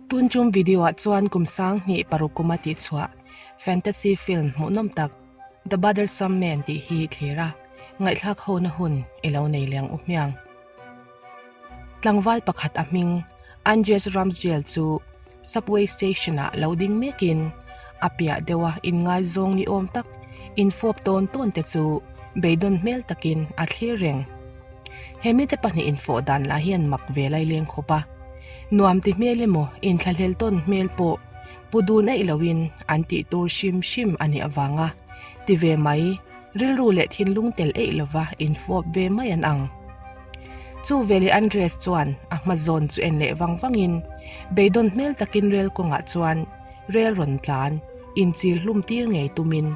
Tun tum video ah chuan kum 2006 kuma tihchhuah fantasy film hmuhnawm tak The Bothersome Man tih hi thlir a, ngaihthlak hona hun i lo nei leng u hmiang. Tlangval pakhat a hming Andres Ramsdale chu Subway station ah lo ding mekin a piah deuha inngaizawng ni awm tak infawp tawn tawn te chu beidawn hmel takin a thlir reng. He mite pahnih infawh dan lah hian mak ve lai leng khawp a, nuam ti hmel emaw inthlahlel tawn hmel pawh pu dun eih loin an tih tur hrim hrim a nih avanga ti ve mai rilru leh thinlung tel eih lova infawp ve mai an ang. Chu veleh Andres chuan a hma zawn chu en leh vang vangin beidawn hmel takin rel kawngah chuan rel rawn tlan inchil hlum tir ngei tumin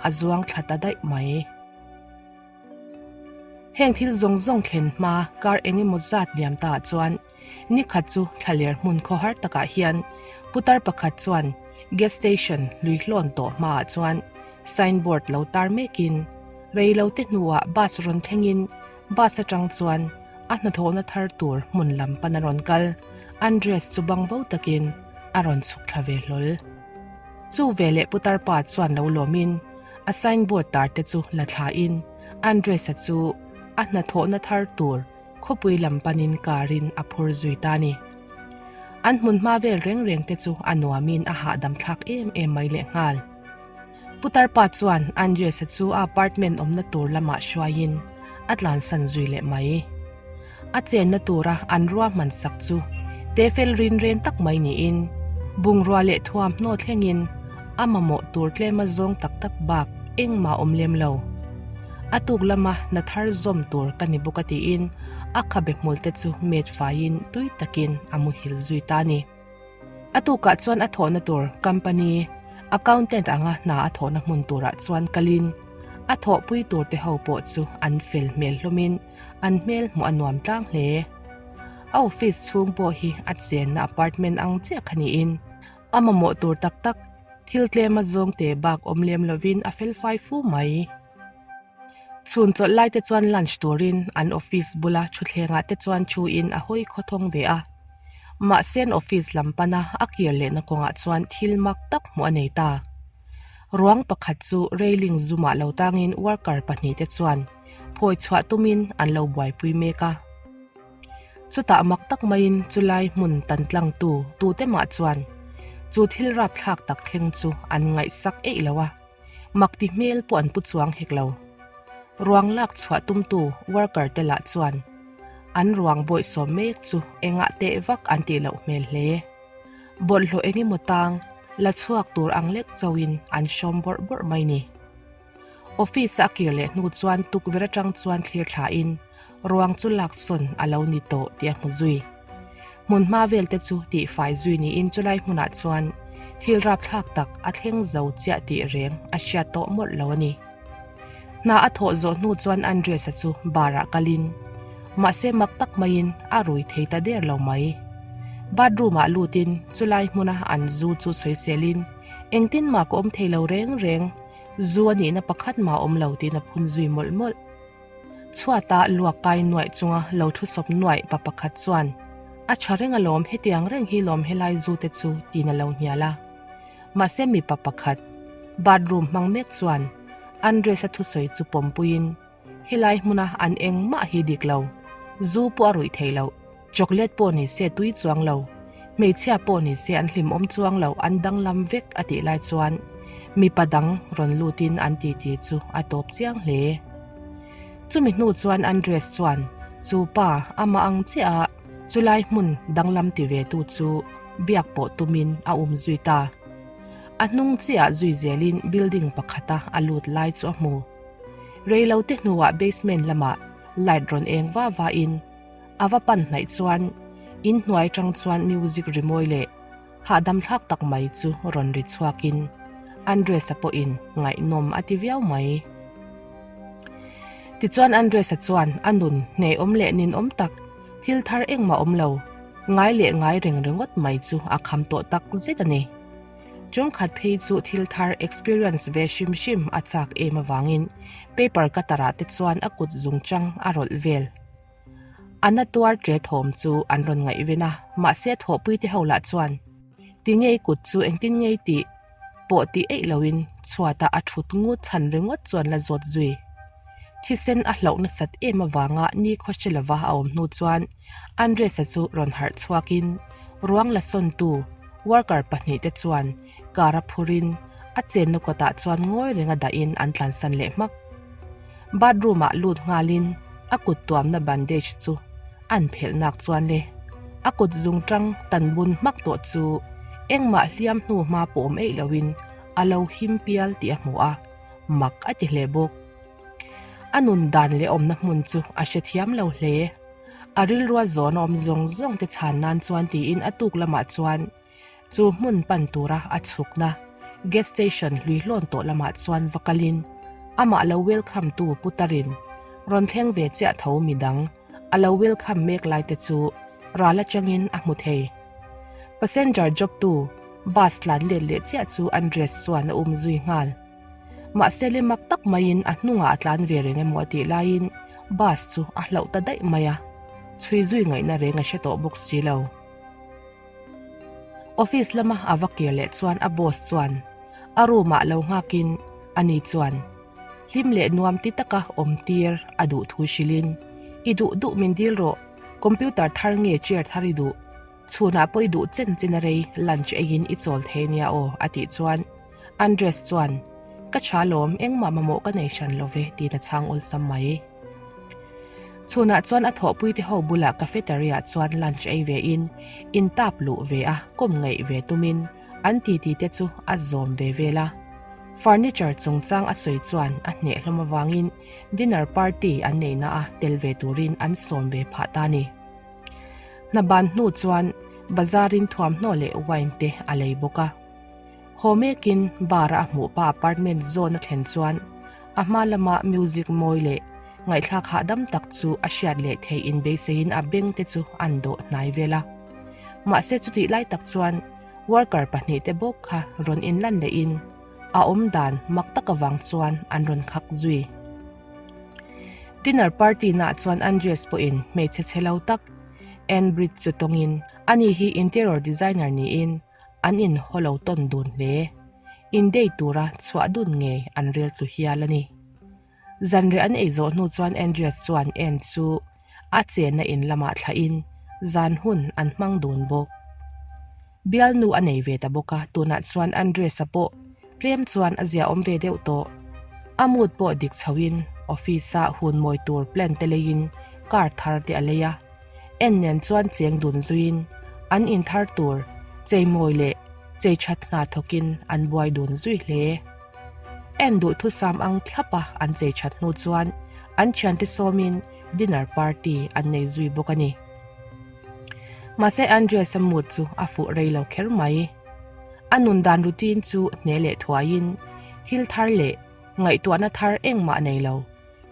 a zuang thla ta daih mai. Heng thil zawng zawng thlen hma kar eng emaw zat liam ta ah chuan ni khat chu thlaler hmun khawhar takah hian putar pakhat chuan gas station lui hlawn tawh hmaah chuan signboard lo tar mekin rei lo te hnuah bus rawn thlengin Bus atang chuan a hnathawhna thar tur hmun lam pan a rawn kal, Andres chu bangbo takin a rawn chhuk thla ve hlawl. Chu veleh putar pa chuan lo lawmin a signboard tar te chu la thlain Andres-a chu a hnathawhna thar tur khawpui lam panin car-in a phur zui ta ni. An hmun hma vel reng reng te chu a nuamin a hahdam thlak em em mai lehnghal. Putar pa chuan Andres-a chu a apartment awmna tur lamah hruaiin a tlansan zui leh mai. A chenna tura an ruahman sak chu tefel rin ren tak mai niin bungrua leh thuamhnaw thlengin a mamawh tur tlema zawng tak tak bak engmah awm lem lo. A tuk lama hna thar zawm tur ka ni bawk a tiin a khabe hmul te chu met faiin tui takin a muhil zui ta a ni. A tukah chuan a thawhna tur company accountant anga hna a thawhna hmun turah chuan kalin a thawhpui tur te ho pawh chu an fel hmel hlawmin an hmel hmuh a nuam tlang hle. A office chhung pawh hi a chenna apartment ang chiah kha niin a mamawh tur tak tak thil tlema zawng te bak awm lem lovin a fel fai fu mai. Chhun chawlh lai te chuan lunch turin an office bula thutthlengah te chuan thuin a hawi khawthawng ve a. Mahse an office lam pana a kir lehna kawngah chuan thil mak tak hmuh a nei ta. Ruang pakhat chu railing zumah lo tangin worker pahnihte chuan phawi chhuah tumin an lo buaipui mek a. Chutah mak tak maiin chulai hmun tan tlangtu tute mah chuan chu thil rapthlak tak thleng chu an ngaihsak eih lo a. Mak ti hmel pawh an pu chuang hek lo. Ruang lak chhuah tumtu worker te lah chuan an ruang bawihsawm mek chu engah teh vak an tih loh hmel hle. Bawlhhlawh eng emaw tang la chhuak tur ang lek chauhin an hrawm bawrh bawrh mai ni. Office a kir leh hnu chuan tukverh atang chuan thlir thlain ruang chu lak sawn a lo ni tawh tih a hmu zui. Hmun hma vel te chu tihfai zui niin chulai hmunah chuan thil rapthlak tak a thleng zo chiah tih reng a hriat tawh mawlh lo a ni. Hna a thawh zawh hnu chuan Andres-a chu bar-ah kalin mahse mak tak maiin a rui thei ta der lo mai. Bathroom-ah lutin chulai hmuna an zu chu sawiselin engtin mah ka awm thei lo reng reng, zu a nihna pakhat mah a awm lo tiin a phun zui mawlh mawlh. Chhuata luak kai nuaih chunga lo thu sawp nuaih pa pakhat chuan, A tha reng alawm, hetiang reng hi lawm helai zu te chu tiin a lo hnial a. Mahse mipa pakhat, bathroom hmang mek chuan Andres-a thusawi chu pawmpuiin, Helai hmuna an engmah hi dik lo, zu pawh a ruih theih loh, chocolate pawh ni se tui chuang lo, hmeichhia pawh ni se an hlimawm chuang lo, an danglam vek a tih lai chuan mipa dang rawn lutin an titi chu a tawp chiang hle. Chumi hnu chuan Andres chuan chu pa amah ang chiah a chulai hmun danglam ti ve tu chu biak pawh tumin a um zui ta. A hnung chiah zui zelin building pakhata a lut lai chu a hmu. Reilote hnuah basement lamah light rawn eng va va in a va pan hnaih chuan in hnuai tang chuan music rimawi leh hahdam thlak tak mai chu rawn ri chhuakin Andres-a pawhin ngaihnawm a ti viau mai. Tichuan Andres-a chuan a nun hnehawm leh ninawm tak thil thar engmah awm lo, ngai leh ngai reng ringawt mai chu a kham tawh tak zet a ni. Chungkhat phei chu thil thar experience ve hrim hrim a chak em avangin paper cutter ah te chuan a kut zung chang a rawlh vel. A na tuar ṭe thawm chu an rawn ngaihven a, mahse thawhpui te ho lah chuan. Tinge i kut chu engtin nge i tih? Pawh tih eih loin chhuatah a thut ngut chhan ringawt chuan la zawt zui. Thisen a hlauh nasat em avanga nikhaw hre lova a awm hnu chuan Andres-a chu rawn harh chhuakin ruang la sawntu worker pahnihte chuan car a phurin a chenna kawtah chuan ngawi renga dahin an tlansan leh hmak. Bathroom-ah lut nghalin a kut tuamna bandage chu an phelh nak chuan le a kut zungtang tan bun hmak tawh chu engmah hliam hnu hma pawh awm eih loin a lo him pial tih a hmu a, mak a ti hle bawk. A nun dan leh awmna hmun chu a hrethiam lo hle. A rilrua zawn a awm zawng zawng te chhan nan chuan tiin a tuk lamah chuan Chu hmun pan tura a chhukna gas station hlui hlawn tawh lamah chuan va kalin amah lo welcome tu putarin rawn thleng ve chiah tho midang a lo welcome mek lai te chu ral atangin a hmu thei. Passenger job tu bus tlan let leh chiah chu Andres chuan a um zui nghal. Mahse le mak tak maiin a hnungah a tlan ve reng emaw a tih laiin bus chu a hlauh ta daih mai a, chhui zui ngaihna reng a hre tawh bawk si lo. Office lama a va kir leh chuan a boss chuan a room ah lo nghakin ani chuan hlim leh nuam ti taka awm tir a duh thu hrilhin i duh duh min dil rawh computer thar nge chair thar i duh chhunah pawh i duh chen chen a rei lunch eiin i chawl thei nia aw a tih chuan Andres chuan ka tha lawm engmah mamawh ka nei hran lo ve tiin a chhang awlsam mai. Chhunah chuan a thawhpui te ho bulah cafeteria chuan lunch ei ve in, in tap luh ve a, kawm ngaih ve tumin an titi te chu a zawm ve vel a. Furniture chungchang a sawi chuan a hneh hlawm avangin dinner party an neihna a tel ve turin an sawm ve phah ta ni. Hna ban hnu chuan bazaar in thuamhnaw leh wine te a lei bawk a. Haw mekin bar a hmuh pa apartment zawn a thlen chuan a hma lama music mawi leh ngaihthlak hahdam tak chu a hriat leh theih in beiseiin a beng te chu an dawh hnai vel a. Mahse chutih lai tak chuan worker pahnihte bawk kha rawn inlan lehin a awm dan mak tak avang chuan an rawn khak zui. Dinner party naah chuan Andreas pawhin hmeichhe chhe lo tak Ann Bridge chu tawngin ani hi interior designer niin An inhaw lo tawn dun hle. Indei tura chhuah dun ngei an rel tlu hial a ni. Zanriah an ei zawh hnu chuan Andreas chuan Anne chu a chenna in lamah thlahin zan hun an hmang dun bawk. Bialnu a nei ve ta bawk a, tunah chuan Andreas-a pawh tlem chuan a ziaawm ve deuh tawh. A mood pawh dik chhoin office-a hun mawi tur plan te leiin car thar te a lei a. En nen chuan cheng dun zuiin an inthar tur cheimawi leh chei that hna thawkin an buai dun zui hle. En duhthusam ang thlapa an chei that hnu chuan an thiante sawmin dinner party an nei zui bawk a ni. Mahse Andreas-a mood chu a fuh rei lo kher mai. A nun dan routine chu hne leh thuaiin thil thar leh ngaihtuahna thar engmah nei lo.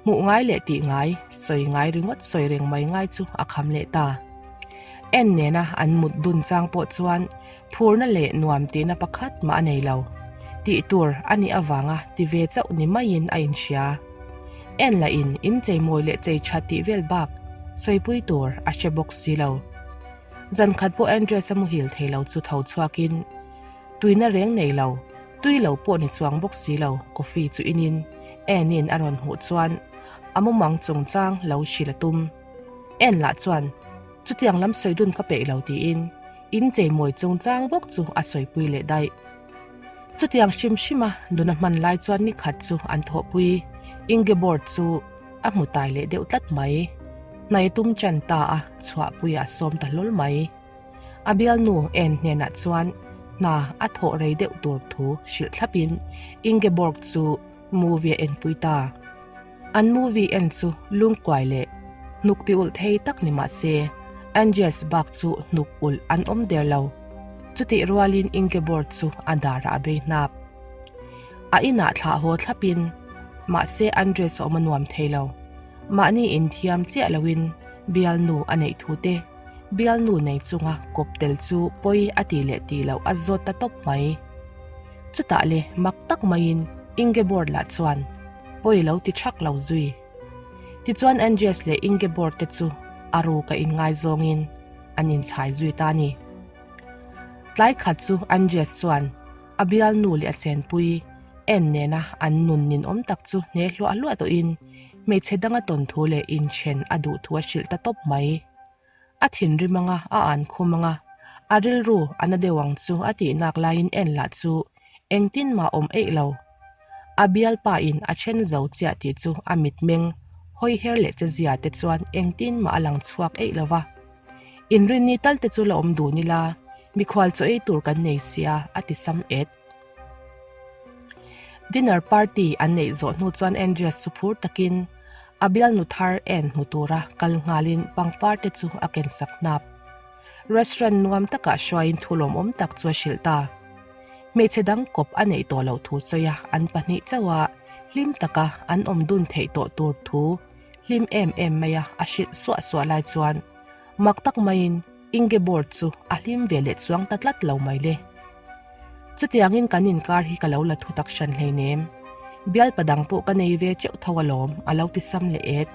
Hmuh ngai leh tih ngai, sawi ngai ringawt sawi reng mai ngai chu a kham leh ta. En nena an mut dun chang pawh chuan phurna leh nuam tihna pakhat mah a nei lo. Tih tur a nih avanga ti ve chauh ni maiin a inhria. En lahin in cheimawi leh chei tha tih vel bak sawipui tur a hre bawk si lo. Zankhat pawh Andres a muhil thei lo chu tho chhuakin Tuina reng nei lo, tui lo pawh ni chuang bawk si lo, coffee chu inin Anne-in a rawn hmuh chuan a mumang chungchang lo hrilh a tum. Anne lah chuan, Chutiang lam sawi dun ka peih lo tiin in cheimawi chungchang bawk chu a sawipui leh daih. Chutiang hrim hrima nuna hman lai chuan nikhat chu an thawhpui Ingeborg chu a hmu tai leh deuh tlat mai. Hnai tum chan ta a chhuahpui a sawm ta hlawl mai. A bialnu en hnenah chuan hna a thawh rei deuh tur thu hrilh thlapin Ingeborg chu movie a enpui ta. An movie en chu lungkuai leh hnuk ti ulh thei tak ni mah se, Andreas bak chu hnuk ulh an awm der lo. Chutih rualin Ingeborg chu a darah a bei hnap. A inah thlah haw thlapin mahse Andreas a awm a nuam thei lo. Mahni inthiam chiah loin bialnu a neih thu te, Bialnu nei chunga kawp tel chu pawi a ti leh ti loh a zawt ta tawp mai. Chutah le mak tak maiin Ingeborg lah chuan pawi lo ti thak lo zui. Tichuan Andreas leh Ingeborg te chu a ruka inngaizawngin an inchhai zui ta a ni. Tlai khat chu Andreas chuan a bialnu leh a chenpui en nena an nun ninawm tak chu hne hluah hluah tawhin hmeichhe danga tawn thu leh inthen a duh thu a hrilh ta tawp mai. A thinrim anga a an khum anga a rilru a na deuh ang chu a tih nak laiin en lah chu engtin mah awm eih lo. A bialpa in a then zo chiah tih chu a mitmeng hawi her leh che zia te chuan engtin mah a lang chhuak eih lo va. Inrinni tal te chu la awm dun ila, mikhual chaw ei tur kan nei sia a ti sam et. Dinner party an neih zawh hnu chuan Andreas chu phur takin a bialnu thar en hmu tura kal nghalin pangpar te chu a ken sak hnap. Restaurant nuam takah hruaiin thu lawmawm tak chu a hrilh ta. Hmeichhe dang kawp a neih tawh loh thu sawi a, an pahnih chauh a hlim taka an awm dun theih tawh tur thu hlim em em mai a a hrilh suah suah lai chuan mak tak maiin Ingeborg chu a hlim ve leh chuang ta tlat lo mai le. Chutiangin kan inkar hi ka lo la thu tak hran hleinem. Bialpa dang pawh ka nei ve teuh tho alawm a lo ti sam leh et.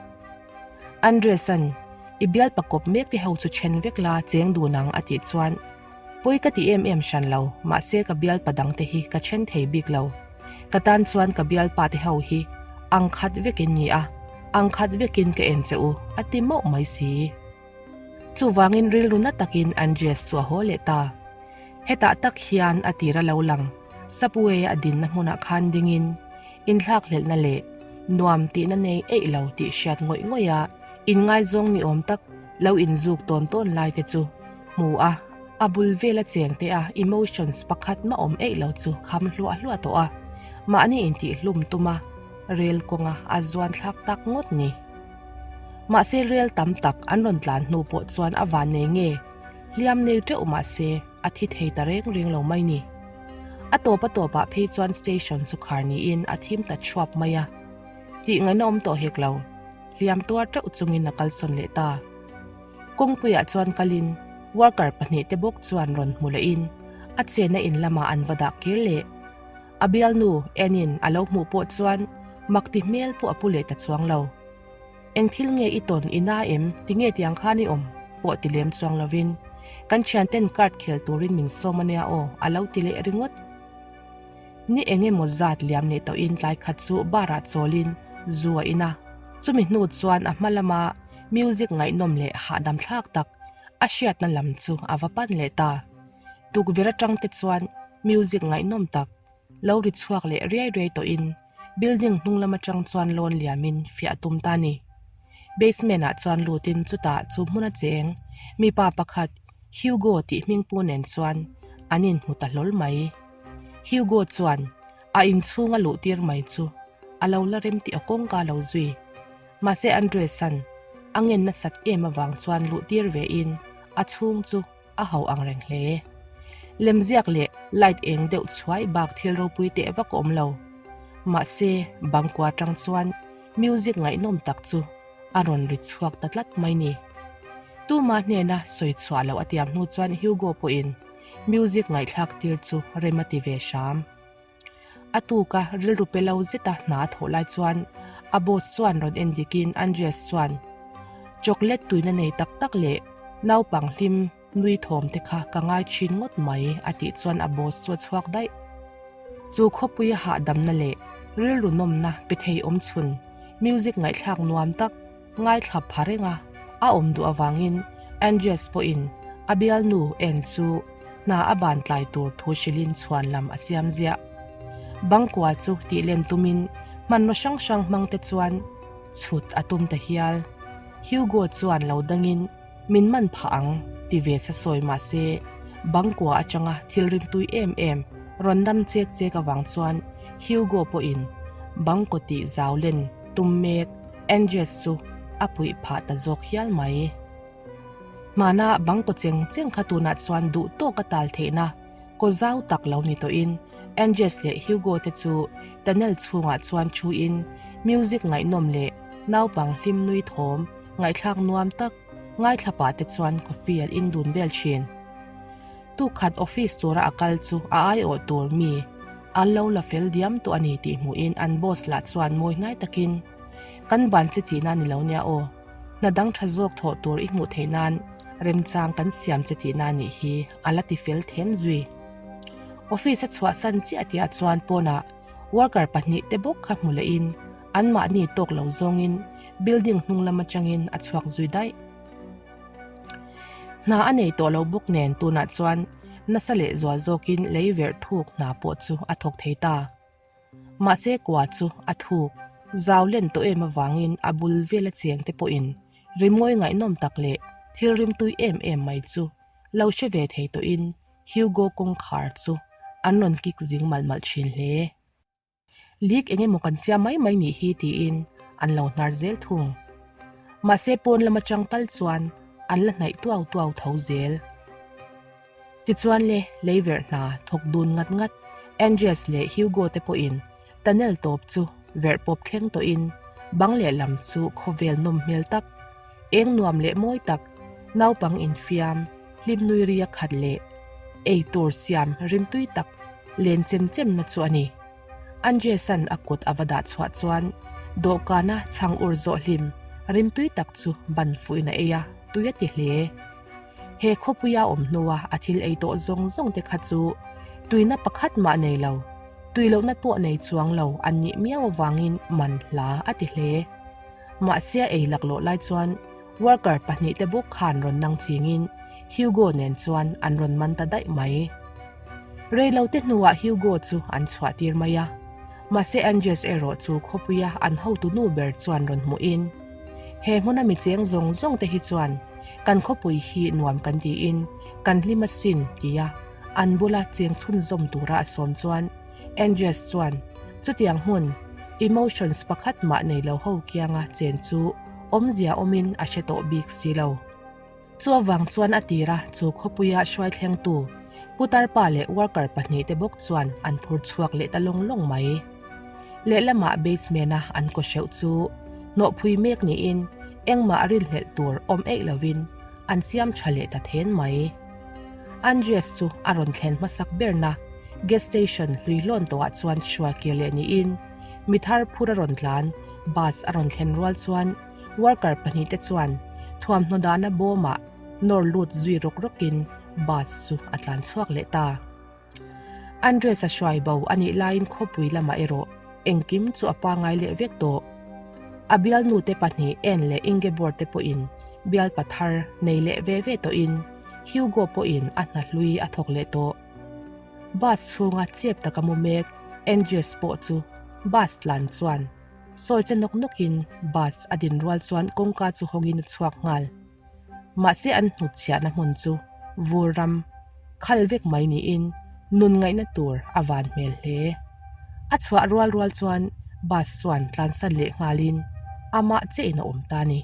Andreasan, I bialpa kawp mek te ho chu then vek la cheng dun ang a tih chuan pawi ka ti em em hran lo mahse ka bialpa dang te hi ka then thei bik lo. Ka tan chuan ka bialpa te ho hi ang khat vekin ni a, ang khat vekin ka en che u a ti mauh mai si. Chuvangin rilru na takin Andreas chu a haw leh ta. Hetah tak hian a tir a lo lang, subway a dinna hmunah khan dingin inthlakhlelhna leh nuam tihna nei eih lo tih hriat ngawih ngawih a inngaizawng ni awm tak lo inzuk tawn tawn lai te chu hmu a, a bul vela cheng te a emotions pakhat mah awm eih lo chu kham hluah hluah tawh a, mahni intihhlum tuma rel kawnga a zuan thlak tak ngawt ni. Mahse rel tam tak an rawn tlan hnu pawh chuan a van nei nge? Hliam nei teuh mahse a thi thei ta reng reng lo mai ni. A tawp a tawpah phei chuan station chu khar niin a thim ta thuap mai a. Tih ngaihna awm tawh hek lo. Hliam tuar teuh chungin a kalsawn leh ta. Kawngpuiah chuan kalin worker pahnihte bawk chuan rawn hmu lehin a chenna in lamah an va dah kir leh. A bialnu Annie-in a lo hmuh pawh chuan mak ti hmel pawh a pu leh ta chuang lo. Eng thil nge i tawn i na em? Tinge tiang khan i awm? pawh ti lem chuang lovin kan thianten card khel turin min sawm ania aw a lo ti leh ringawt. Ni eng emaw zat liam leh tawhin tlai khat chu bar ah chawlin zu a in a, chumi hnu chuan a hma lama music ngaihnawm leh hahdam thlak tak a hriatna lam chu a va pan leh ta. Tukverh atang te chuan music ngaihnawm tak lo ri chhuak leh riai riai tawhin building hnung lam atang chuan lawn liamin fiah tum ta a ni. Basement ah chuan lutin chutah chu hmun a cheng mipa pakhat Hugo tih hmingpu nen chuan an inhmu ta hlawl mai. Hugo chuan a inchhung a luh tir mai chu a lo la rem tih a kawngka lo zui. Mahse Andres-a'n a ngen nasat em avang chuan luh tir ve in a chhung chu a ho ang reng hle. Lemziak leh light eng deuh chhuai bak thil ropui teh vak a awm lo. Mahse, bangkua atang chuan music ngaihnawm tak chu a rawn ri chhuak ta tlat mai ni. Tuma hnena sawi chhuah loh a tiam hnu chuan Hugo pawhin music ngaihthlak tir chu rem a ti ve hram. A tuka rilru pe lo zeta hna a thawh lai chuan a boss chuan rawn en dikin Andreas chuan Chocolate tuina nei tak tak leh naupang hlim nui thawm te kha ka ngai thin ngawt mai a tih chuan a boss chu a chhuak daih. Chu khawpui a hahdamna leh rilru nawmna pe thei awm chhun music ngaihthlak nuam tak ngaithla pha reng a, a awm duh avangin Andreas pawhin a bialnu en chu hna a ban tlai tur thu hrilhin chhuan lam a siam ziah. Bangkua chu tih len tumin hmanraw hrang hrang hmang te chuan chhut a tum ta hial. Hugo chuan lo dangin min man phah ang ti ve sa sawi mah se bangkua atanga thil rimtui em em rawn dam chek chek avang chuan Hugo pawhin bangkaw tih zau len tum mek Andreas chu a puih phah ta zawk hial mai. Hmana bangkaw cheng cheng kha tunah chuan duh tawk a tal theihna kaw zau tak lo ni tawhin Andreas leh Hugo te chu tunnel chhungah chuan thuin music ngaihnawm leh naupang hlim nui thawm ngaihthlak nuam tak ngaithla pah te chuan coffee an in dun vel thin. Tukhat office tura a kal chu a aiawh tur mi an lo la fel diam tawh a ni tih hmuhin an boss lah chuan mawi hnai takin, Kan ban chi tihna ni lo nia aw, hna dang tha zawk thawh tur i hmuh theih nan Remchang kan siam che tihna a nih hi, a la ti fel then zui. Office a chhuahsan chiah tihah chuan pawnah worker pahnihte bawk kha hmu lehin anmahni tawk lo zawngin building hnung lam atangin a chhuak zui daih. Hna a nei tawh lo bawk nen tunah chuan nasa leh zual zawkin lei verh thuk hna pawh chu a thawk thei ta. Mahse kua chu a thuk zau len tawh em avangin a bul vela cheng te pawhin rimawi ngaihnawm tak leh thil rimtui em em mai chu lo hre ve thei tawhin Hugo kawngkhar chu an rawn kik zing malh malh thin hle. Leak eng emaw kan siam mai mai nih hi tiin an lo hnar zel thung. Mahse pawn lam atang tal chuan an la hnaih tuau tuau tho zel. Tichuan le, leiverh hna thawk dun ngat ngat Andreas leh Hugo te pawhin tunnel tawp chu verh pawp thleng tawhin bang lehlam chu khawvel nawm hmel tak, eng nuam leh mawi tak, naupang infiam, hlim nui ria khat leh ei tur siam rimtui tak len chem chem na chu a ni. Andreas-a'n a kut a va dah chhuah chuan dawhkana chhang ur zawh hlim rimtui tak chu ban fuhin a ei a, tui a ti hle. He khawpuia awm hnua a thil ei tawh zawng zawng te kha chu tuina pakhat mah nei lo, tui lohna pawh nei chuang lo an nih miau avangin man hla a ti hle. Mahse a ei laklawh lai chuan worker pahnihte bawk khan rawn nang chingin Hugo nen chuan an rawn man ta daih mai. Reilote hnuah Hugo chu an chhuah tir mai a, mahse Andres erawh chu khawpuia an hotu nu ber chuan rawn hmuhin, He hmuna mi cheng zawng zawng te hi chuan kan khawpui hi nuam kan tiin kan hlim asin tia an bula cheng chhunzawm tura a sawm chuan Andres chuan chutiang hmun emotions pakhat mah nei lo ho kianga chen chu awmzia awmin a hre tawh bik si lo. Chu avang chuan a tira chu khawpuia hruai thlengtu putar pa leh worker pahnihte bawk chuan an phur chhuak leh ta lawng lawng mai. Lehlamah basement-a an kaw hreuh chu hnawhphui mek niin engmah rinhlelh tur awm eih lovin an siam tha leh ta then mai. Andreas chu a rawn thlen hmasak berna gas station hlui hlawn tawhah chuan hruai kir leh niin mi thar phur a rawn tlan bus a rawn thlen rual chuan Worker pahnihte chuan thuamhnaw dahna bawmah nawr lut zui rawk rawkin bus chu a tlan chhuak leh ta. Andres a hruai bo a nih laiin khawpui lamah erawh engkim chu a pangai leh vek tawh. A bialnute pahnih En leh Ingeborg te pawhin bialpa thar nei leh ve ve tawhin Hugo pawhin a hna hlui a thawk leh tawh. Bus chhunga chep taka mu mek Andres pawh chu bus tlan chuan Sawi che nawk nawkin bus a din rual chuan kawngka chu hawngin a chhuak nghal. Mahse an hnutchhiahna hmun chu vur ram khal vek mai niin nun ngaihna tur a van hmel hle. A chhuah rual rual chuan bus chuan tlansan leh nghalin amah chein a awm ta ni.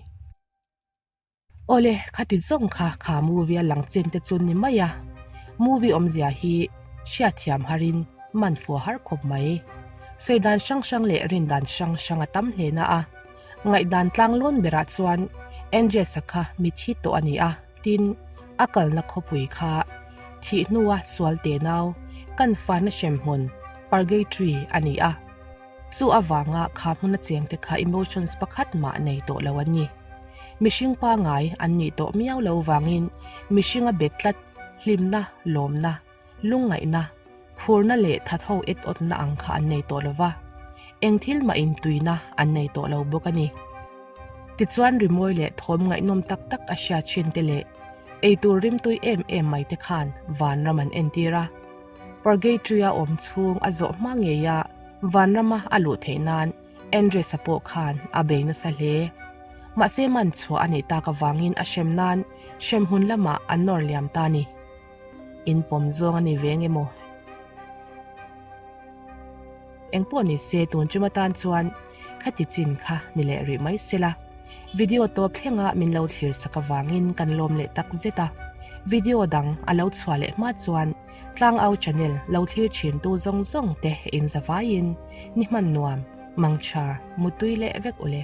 Awle, khati zawng kha kha movie a lang chen te chu ni mai a, movie awmzia hi hriatthiam harin man fuah har khawp mai. Sawi dan hrang hrang leh rin dan hrang hrang a tam hle na a, ngaihdan tlang lawn berah chuan Andres-a kha mithi tawh a ni a, tin, a kalna khawpui kha thih hnua sual tenau kan fana hremhmun, purgatory, a ni a. Chu avanga kha hmuna chengte kha emotions pakhat mah nei tawh lo an ni. Mihring pangai an nih tawh miau lo vangin mihringa bet tlat hlimna, lawmna, lungngaihna, phurna leh thatho et awtna ang kha an nei tawh lo va, eng thil mah intuina an nei tawh lo bawk a ni. Tichuan rimawi leh thawm ngaihnawm tak tak a hriat thin te leh eitur rimtui em em mai te khan vanram an entir a. Purgatory-a awm chhung a zawh hma ngei a, vanrama a luh theih nan Andres-a pawh khan a bei nasa hle. Mahse man chhuah a nih tak avangin a hrem nan hremhmun lamah an nawr liam ta ni. In pawm zawng a ni ve nge maw? Engpawh ni se tun tum atan chuan khati chin kha ni leh rih mai sela. Video tawp thlenga min lo thlir sak avangin kan lawm leh tak zet a. Video dang a lo chhuah leh hma chuan Tlangau channel lo thlir thin tu zawng zawng te in zavaiin ni hman nuam, mangtha, mutui leh vek ule.